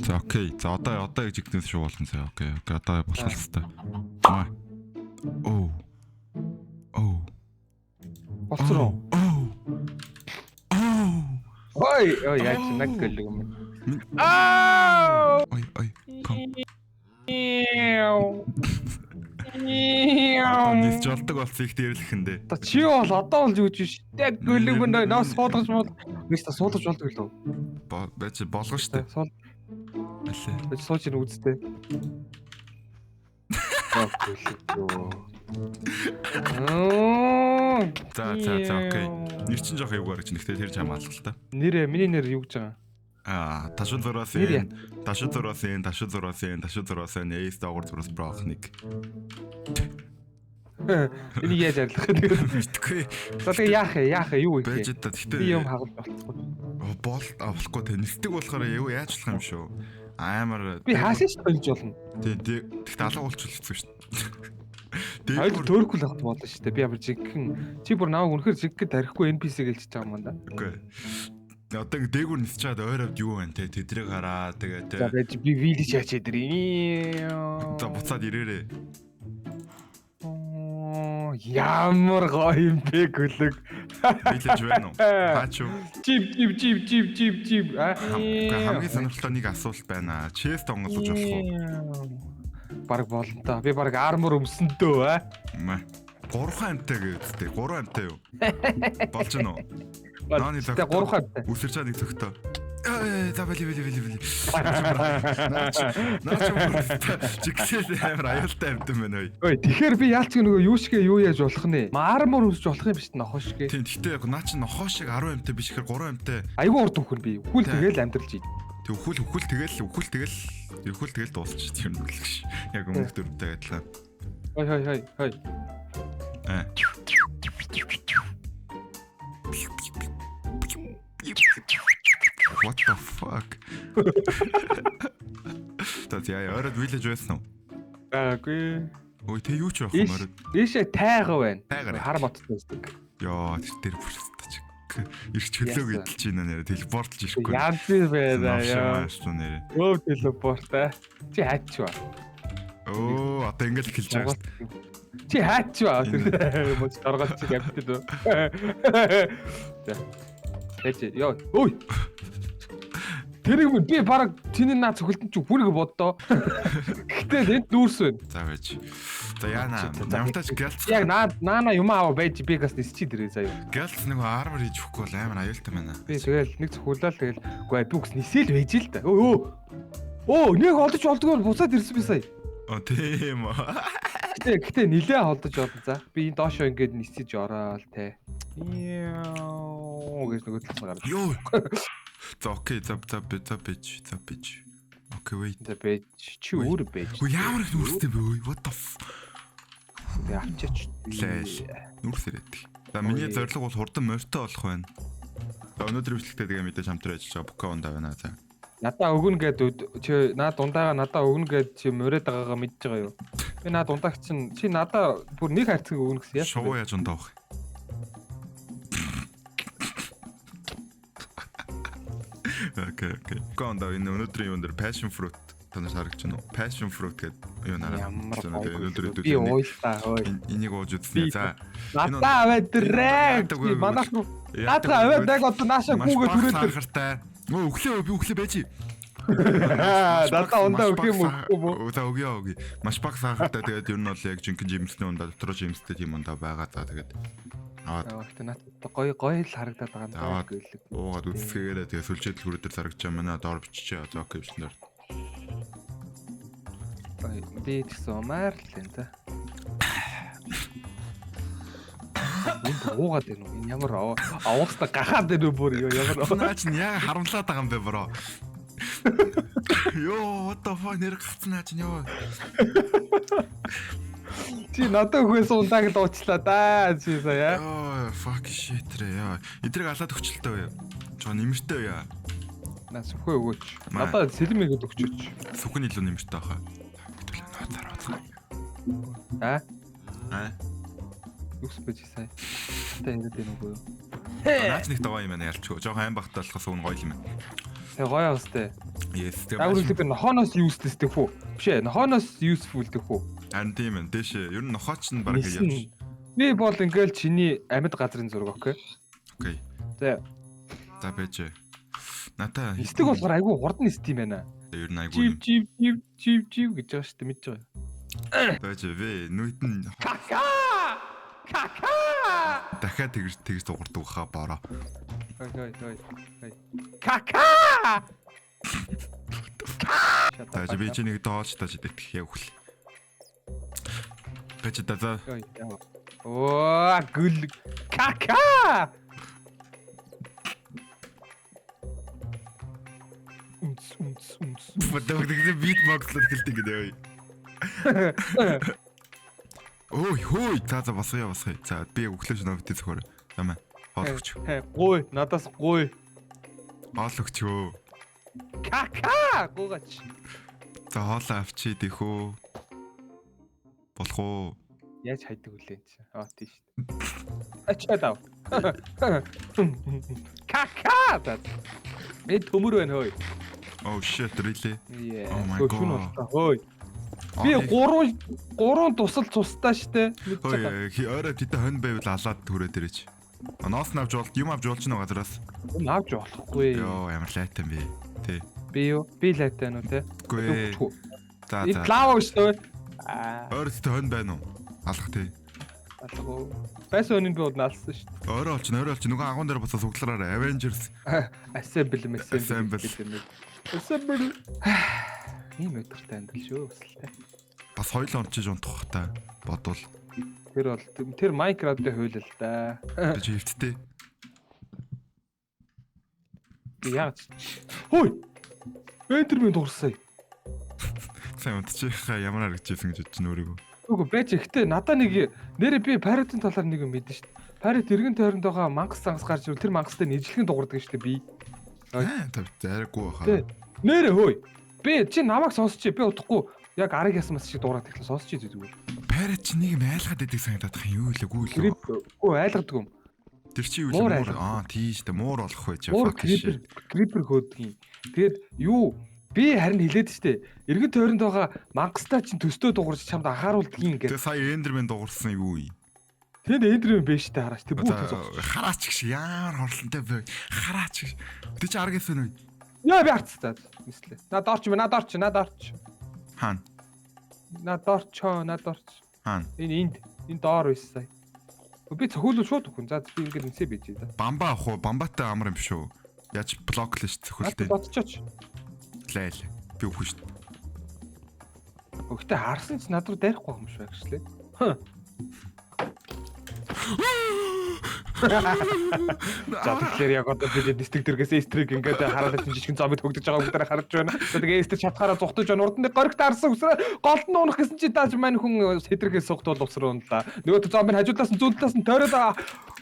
За, okay. За, одоо яг жигнэс шүү болно заа. Okay, одоо болох хэвээр. Аа. Оо. Оо. Болсон уу? Оо. Оо. Ой, ой, яаж наг гэлэг юм. Аа! Ой, ой. Ком. Нис жолдог болсон их дээрлэхэндээ. Та чи бол одоо бол юу гэж биш. Яг гөлөг мөн нөө суулгаж мол. Мис та суулгаж болдог лөө. Байж болгоо штэ. Суул Алээ. байж сууж ин үзтээ. Гөлөг. За, okay. Нэр чинь жоох эвгүй гарч нэгтэй тэр чам алга л та. Нэр миний нэр юу гэж байгаа? Аа, ташуу зураас Нэр эн, ташуу зураас эн, ташуу зураас эн, ташуу зураас эн, эйс доогуур зураас брох нэг. Энийг яаж арилгах вэ? Мэдгүй. За тэгээ яах вэ? Яах вэ? Юу хийх Байж вэ? та Би тэгтээ юм хагалж болцгүй. Бол авахгүй те нисдэг болохоор юу яаж болох юм шүү. Амар Би хаашаа ч тойлж болно. Тий, тэгтээ алга болчихвол хэцүү шүү дээ. Хоёул Дээгүүр төөрөхгүй л авах болно шүү дээ. Би ямар жигхэн чи бүр намайг үнэхээр жиггэд тарихгүй NPC гэлж байгаа юм да. Үгүй. Одоо ингэ дээгүүр нисч чад ойр авд юу байна те тэдрийг хараа тэгээ те. За байж би village яаж идэр. За буцаад ирээрээ. Ямар гоё юм бэ гөлөг. Village байна уу? Хаач юу? Чип чип чип чип чип чип. Хамгийн сонирхолтой нэг асуулт байна. Chest онгойлгож болох уу? Бараг болно та. Би бараг armor өмсөн дөө а. Мэ. 3 амтай гэвчтэй. 3 амтай юу? Болж гэнэ үү? Нааны Тэ зөгтөө. 3 амтай. Үсэрч байгаа нэг зөгтөө. Ээ, за бали бали бали бали. Наач наач чигсэл амар аюултай амтан байна ой. Ой, тэгэхээр би яалч нөгөө юу шигэ юу яаж болох нэ? Armor өмсөж болох юм биш нохоо шигэ. Тийм, гэхдээ яг наа чи нохоо шиг 10 амтай биш гэхээр 3 амтай. Айгуу урд үхэн би. Үхүүл Тэ. тэгэл амьдрал жий. Тэг үхэл үхэл тэгэл үхэл тэгэл үхэл тэгэл дуусчих тийм юм л гэж. Яг өмнөх дөрөвтэй адилхан. Хой хой хой хой. Аа. What the fuck? За яа оройд village байсан уу? Байгаагүй. Ой тэ юу ч байх юм оройд. Ийшээ тайга байна. Тайгаар. Хар моттой байдаг. Йоо тэр дээр бүр ч ирч чөлөөг Яасан? идэлж байна нэрэ телепортлж ирэхгүй. Янз байна яа. Яа. Нэрэ. Өө телепорт аа. Чи хайч ба. Өө одоо ингэж л хэлж байгаа шүү дээ. Чи хайч ба. Моч торгоч чи явтад үү. За. Тэч ёо. Ой. Тэрийг би бараг чиний наа цохилтон чи хүрэг боддоо. Гэхдээ энд нүүрс байна. За байж. За яана. Ямар тач гэлц Яг наа наана юм аав байж би гас нисчи дэрээ заяа. гэлц нэг армор хийж өгөхгүй бол амар аюултай байна. Би тэгэл нэг цохиулаад тэгэл үгүй би үгс нисэл байж л та. Өө өө. Өө нэг олдож олдгоор буцаад ирсэн би сая. Оо тийм. Гэтэ нилээ холдож олдсон за. Би энэ доошоо ингээд нисэж ороол те. Яа гэж нөгөө талд нь гараад. Йоо. За okay за за за бич за бич. Okay wait. За байж чи өөр байж. Хөө ямар их нүүрстэй бэ ой? What the f. Тэг авчаач. Лээл. Нүүрс ирээд. За миний Ой. зорилго бол хурдан морьтой болох байна. За өнөөдөр бичлэгтээ тэгээ мэдээж хамтран ажиллаж байгаа Бука ундаа байна за. Надаа өгнө гэд чи наа дундаага надаа өгнө гэд чи мөрөөд байгаагаа мэдж байгаа юу? Би наа дундааг чинь чи надаа бүр нэг хайрцаг өгнө гэсэн яа. Шувуу яаж ундаа авах. Okay. Бука ундаа энэ өнөөдрийн юун дээр passion fruit та нарт харагдаж байна уу? Passion fruit гэдэг юу нараа. Ямар өнөөдөр гоё. Би уйлтаа хөөе. Энийг ууж үзсэн. За. Надаа аваад дэрээ. Яадаг Манайх руу надаа аваад яг одоо нааша Маш гүүгээ бага түрээд тэр. сахартай. Өө өглөө би өглөө байж. Надаа ундаа өгөх юм өгөхгүй мө. За өгье өгье. Маш бага сахартай тэгээд ер нь бол яг жинхэнэ жимсний ундаа дотроо жимстэй тийм ундаа байгаа. За тэгээд аваад Яа гэхдээ надад гоё гоё л харагдаад байгаа юм Аваад. гэлэг. уугаад үсгээгээрээ тэгээд сүлжээ дэлгүүр дээр зарагч юм байна. Доор биччихээ. За okay бичлэн дээр. Би тэгсэн умаар л юм да. Энд уугаад байна уу? Энэ ямар авахста гахаад байна уу бүр ёо ямар Наа чинь яа харамлаад байгаа юм бэ bro? Йоо what the fuck нэр гацсан наа чинь ёо. Чи надад өгөхөөс ундааг л уучлаа да чи сая. Йоо fuck shit рэ ёо. Эдрийг алаад өгчлөлтөө юу. Жоо нэмэртэй яа. Наа сүхээ өгөөч. Маа. Надад сэлмэгэд өгчөөч. Сүхэн илүү нэмэртэй хаа. Хэвтэл нууцаар ууцгаа. Аа? Аа. Юус бэ чи сая? Та яриад байна уу юу? Наач нэг даваа юм байна ялчгүй. Жохон айн багтаа болохоос өгн гоё юм байна. Тэг гоё хэвчтэй. Yes. Дагвар би нохооноос useless дэх үү? Биш ээ, нохооноос useful дэх үү? Харин тийм ээ. Дээшээ ер нь нохооч нь баг явж. Би бол ингээл чиний амьд газрын зураг, окей. Окей. За. За байж. Ната нисдэг болохоор айгүй хурдан нисдэг юм байна. Ер нь айгүй. Жив жив жив жив жив гэж байгаа шүү дээ, мэдж байгаа. Байж вэ. Нүд нь кака. Кака. Дахиад тэгж тэгж дуурдаг хаа бороо. Ой ой ой. Кака. За би чи нэг доолж тааж идэх яг үл. Байж да за. Оо гүл кака. Үнс үнс үнс. Бодог тэгсэн битбокслаад эхэлдэг гэдэг яа. Ой хөөй за за босгоё босгоё. За би өглөө шинэ битээ зөвхөр. Замаа. Хоол өгч. Гуй надаас гуй. Хоол өгч өө. Кака гуйгач. За хоолоо авчи дэхүү. Болох уу? Яаж хайдаг үлээ энэ чи? Аа тийш шүү дээ. Ачаад ав. Кака. Би төмөр байна хөөе. Oh shit really? Oh my god. Хөөе. Би 3 тусал цустай штэ. Хөөе, орой тэдэ хонь байвал алаад түрээд ирээч. Ноос нь авч болт, юм авч болж гэнэ газараас. Юм авч болохгүй. Йоо, ямар лайтан бэ. Тэ. Би юу? Би лайтан уу те? Үгүй. За за. Лава шүү дээ. Аа. Ойр тэдэ хонь байна уу? Алах тий. Алах уу. Байсан өнөнд би уднаалсан шүү дээ. Ойроо олч, ойроо олч. Нөгөө агуун дээр буцаа суглараарай. Avengers. Assemble, assemble. Assemble. Ийм өдөртэй амьдрал шүү бас л те. Бас хоёулаа унчиж унтах бах та. Бодвол. Тэр бол тэр Minecraft-ийн хууль л да. Би хэвттэй. Би яаж? Хөөе. Enderman дуурсан. Сайн унтчихаа ямар харагдчихсэн гэж бодож өөрийгөө. Үгүй байж ихтэй надаа нэг нэрээ би Pirate-ын талаар нэг юм мэдэн шүү дээ. Pirate эргэн тойронд байгаа мангас сангас гарч ирвэл тэр мангастай нийжлэхэн дуурдаг шүү дээ би. Аа та зарайгүй хаа. Нэрээ хөөе. Би чи намайг сонсч би удахгүй яг арыг ясан бас шиг дуурайд эхлэн сонсч зүгээр. Pirate чи нэг юм айлгаад идэг санагдах юм юу лээ гүү лээ. Үгүй айлгадаг юм. Тэр чи юу лээ муур аа тийш дээ муур болох байж. Муур creeper хөөдгийн. Тэгээд юу би харин хилээд штэ. Эргэн тойронд байгаа мангастай чинь төстөө дуурч чамд анхааруулдгийн ингээд. Тэгээ сая Enderman дуурсан юу юм? Тэнд Enderman биш штэ хараач. Тэг бүх зогсож. Хараач гэж яар хорлонтой бай. Хараач гэж. Тэг чи арг ясан үү? Яа би харцтай. Нислээ. Над орч над орч над орч. Хаана? Над орчоо над орч. Хаана? Энэ энд энэ доор байсан сая. Би цохиулвал шууд өгөн. За би ингээд нисээ бийж да. Бамба авах уу? Бамбатай амар юм биш үү? Яаж блоклээ ш цохиултэй. Бодчихооч. Лайл. Би үгүй шүү. Өгтөө харсан ч над руу дайрахгүй юм шиг багшлээ. За тэгэхээр яг одоо бид дистрикт дэргээс эстрик ингээд хараалаа чинь жижигэн зомби төгдөж байгаа бүгдээрээ харж байна. Тэгээ эстрик чатгаараа зугтаж байна. Урд нь горигт харсан үсрээ голд нь унах гэсэн чи тааж мань хүн сэтрхээс сугтуул ус руу унлаа. Нөгөө зомби хажуудлаас нь зүүн талаас нь тойроод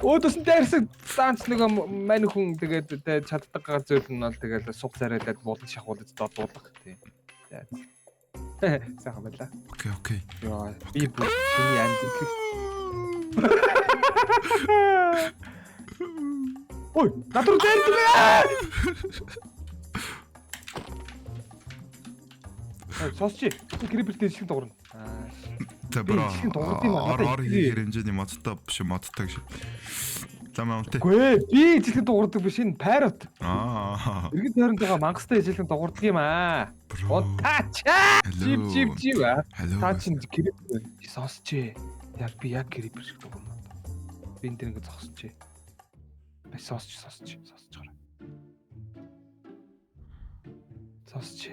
өөдөөс нь дайрсан даанч нөгөө мань хүн тэгээд чаддаг гар зүйл нь бол тэгээд суг царайлаад булан шахуулж додуулах тийм. За. Сайхан байлаа. Окей, окей. Йоо, би бүр чиний амьдрал. Ой, над руу дайрдаг ээ. Сонсч. Creeper дээр шин дуурна. За bro. Ор хийхээр хэмжээний модтой биш модтой гэж. За маунтай. Үгүй ээ, би ижилхэн дуурдаг биш энэ Parrot. Аа. Иргэн тойронд байгаа мангастай ижилхэн дуурдаг юм аа. Унтаач. Жив жив жив. Та чинь Creeper сонсч. Яг би яг Creeper шиг дуурна. Би энэ дэр ингэ зогсож. Би сонсч сонсч сонсч гараа. Сонсч.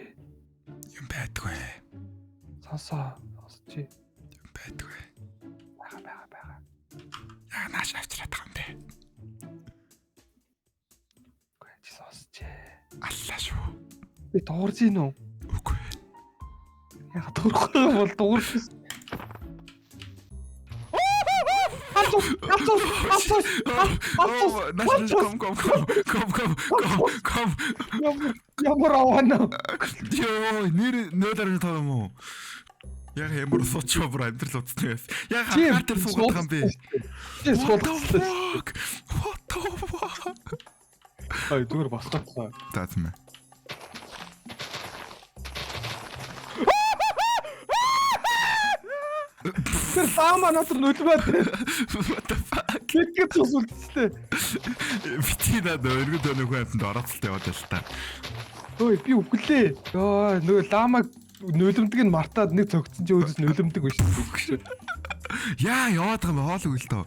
Юм байдгүй. Сонсоо сонсч. Юм байдгүй. Бага бага бага. Яг нааш авчраад байгаа юм бэ. Үгүй чи сонсч. Аллаа шүү. Би дуурж ийн үү? Үгүй. Яг дуурахгүй бол дуурч. Авцус авцус авцус авцус ком ком ком ком ком ком ком ямар аваана. Йоо нэр нөлөр тоо юм уу? Яг ямар сууч бүр амьдрал утасны байс. Яг хаар дээр суугаад байгаа юм бэ. Чи суулгацсан. What the fuck? Ай зүгээр босгоцсон. За тийм ээ. Тэр лама над руу нулимаад. What the fuck? Гэтгэж цус үлдчихлээ. Бити над өргөн төөний хүн амьтанд орооцолтой яваад байл та. Ой, би үхлээ. Йоо, нөгөө лама нулимдаг нь мартаад нэг цогцсон чи өөдөөс нулимдаг биш. Яа, яваад байгаа юм хоол үгүй л доо.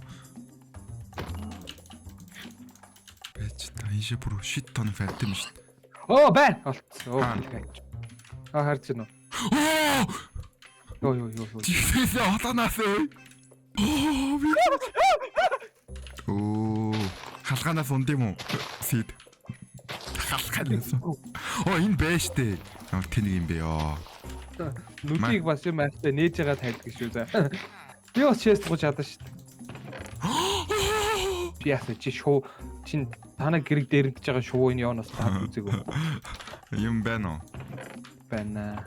Бэж та энэ бүр shit ton phantom шүү дээ. Оо, байна. Олцсон. Оо, аа, харж байна уу? Оо! Йоо, ёо, ёо, ёо. Жигсээс холоноос өө. Оо, би. Оо, халгаанаас унд юм уу? Сид. Халгаанаас. Оо, энэ бэ штэ. Ямар тэнэг юм бэ ёо. Нүдийг бас юм айхтай нээж байгаа тайлдаг шүү за. Би бас chest гож чадсан шүү дээ. Би яасан чи шуу чин танаа гэрэг дээрэмдэж байгаа шувуу энэ явнаас таад үзээгүй Юм байна уу? байна.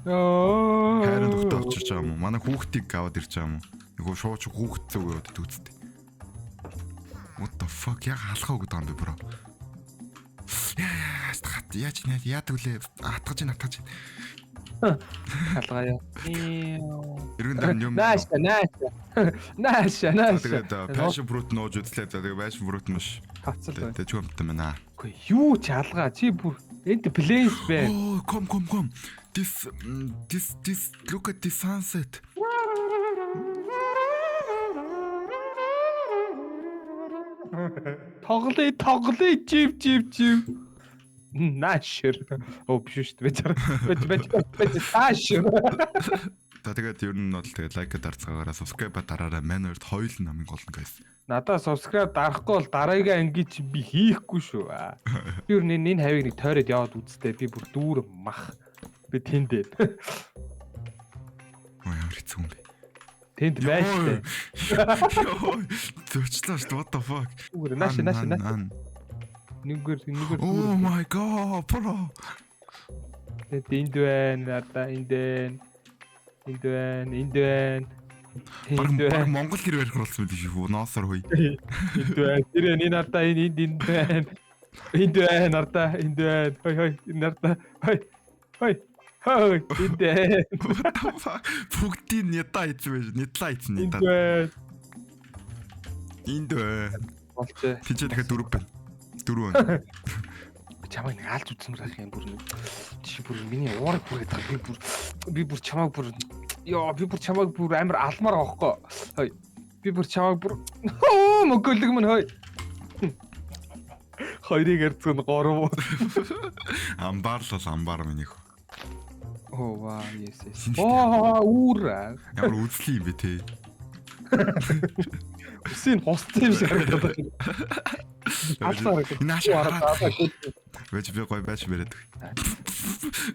Йоо. Хайрын дөхтө очиж байгаа юм уу? Манай хүүхдийг аваад ирж байгаа юм уу? Нөгөө шууч хүүхд зүг яваад үзтээ. What the fuck? Яг халахаа өгöd байгаа юм бэ bro? Яа, хат яаж нэ яадаг лээ? Атгаж ин атгаж ин. Халгаая. Эргэн тойрон юм. Нааш, нааш. Нааш, нааш. Тэгээд passion fruit нууж үзлээ. За тэгээд passion fruit маш Хавцал байна. тэгээд чөмтөн байна. Үгүй юу ч алгаа чи бүр энд place байна. Oh, come come come. This this this look at the sunset. Тоглоё, тоглоё, чив чив чив. Наашэр. Оо биш шүү дээ. Бэж бэж бэж бэж таашэр. За тэгээд ер нь бол тэгээд лайк дарцгаагаараа subscribe дараарай. Мань хоёрт хоёул намын голно guys. Надаа subscribe дарахгүй бол дараагийн анги чи би хийхгүй шүү. Би ер нь энэ хавийг нэг тойроод яваад үзтээ. Би бүр дүүр мах. Би тэнд ээ. Ой ямар хэцүү юм бэ. Тэнд байж тээ. Зөрчлөө шүү дээ. What the fuck? Үгүй нааш нааш нааш. Нэггээр нэггээр Oh my god, bro. Тэнд энд байна. Надаа энд байна. Энд байна. Энд байна. Энд Баг байна. Монгол хэр барих болсон байл шүү. Ноосор хүй. Энд байна. Тэр энэ надаа энэ энд энд байна. Энд байна надаа энд байна. Хой хой энэ надаа. Хой. Хой. Хой энд байна. What the fuck? Бүгдийг нядаа ийцэн байж. Нядлаа ийцэн Энд нядаа. байна. Энд байна. Болчээ. Тийч дахиад дөрөв байна. Дөрөв байна. Чамайг нэг алж үзмээр байх юм бүр нэг. Чи бүр миний уурыг хүргээд байгаа. Би бүр чамайг бүр ёо би бүр чамайг бүр амар алмаар байгаа хөөхгүй. Хой. Би бүр чамайг бүр хөө мөгөлөг мөн хой. Хоёрыг эрцгэн гурав. Амбар л бол амбар минийх. Оо ваа yes yes. Оо үүр. Ямар үзлий юм бэ те. Үсийг хусцсан юм шиг харагдаад байна. Алсаар харагдаад. Нааш хараад. Байж би гой байж бариад.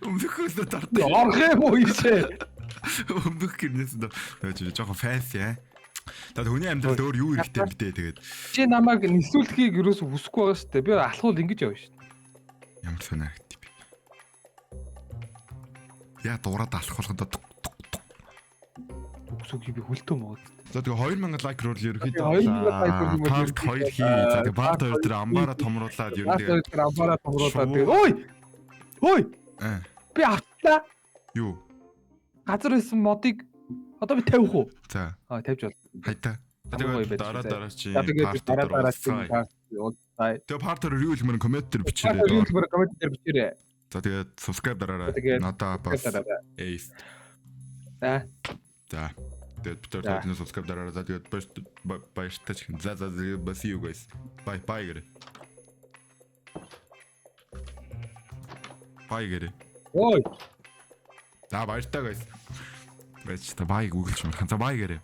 Өмнөхөөс дардаа. Орох юм уу ийшээ. Өмнөх гэрнээс доо. Байж би жоохон fancy аа. Тэгээд хүний амьдралд өөр юу хэрэгтэй юм бэ те тэгээд Чи намайг нисүүлэхийг ерөөсө хүсэхгүй байгаа шүү дээ. Би алхуул ингэж явна шүү дээ. ямар сонио харагдчих би. Яа дуурайд алах болгонд тук тук тук. Үгс үгүй би хөлтөө мөгөөд. За тэгээ 2000 лайк руу ерөөхдөө 2000 лайк руу part 2 хий. За тэгээ part 2 дээр амбаараа томруулаад ер нь Part тэгээ 2 дээр амбаараа томруулаад Шууд. тэгээ ой. Ой, Аа, би автлаа. юу? Газар байсан модыг одоо би тавих уу? За Аа тавьж бол. хайта. За Хамаагүй тэгээд байж дараа заа. дараа чи За тэгээд part дараа дээр дараа чи уулзцгаая. part уулзцгаая. Тэгээ part 2 юу хэлмээр коммент дээр Part бичээрэй. 2 хэлмээр коммент дээр бичээрэй. За тэгээд subscribe дараарай. Тэгээд Надаа бас дараарай. ace. За. За. Тэгээд бид За. нар subscribe дараарай. За тэгээд баяртай ч гэн. За за за see you guys. Bye bye гэрээ. Bye гэрээ. Ой. За баяртай guys. Байж та bye гүгэлж юм. За bye гэрээ.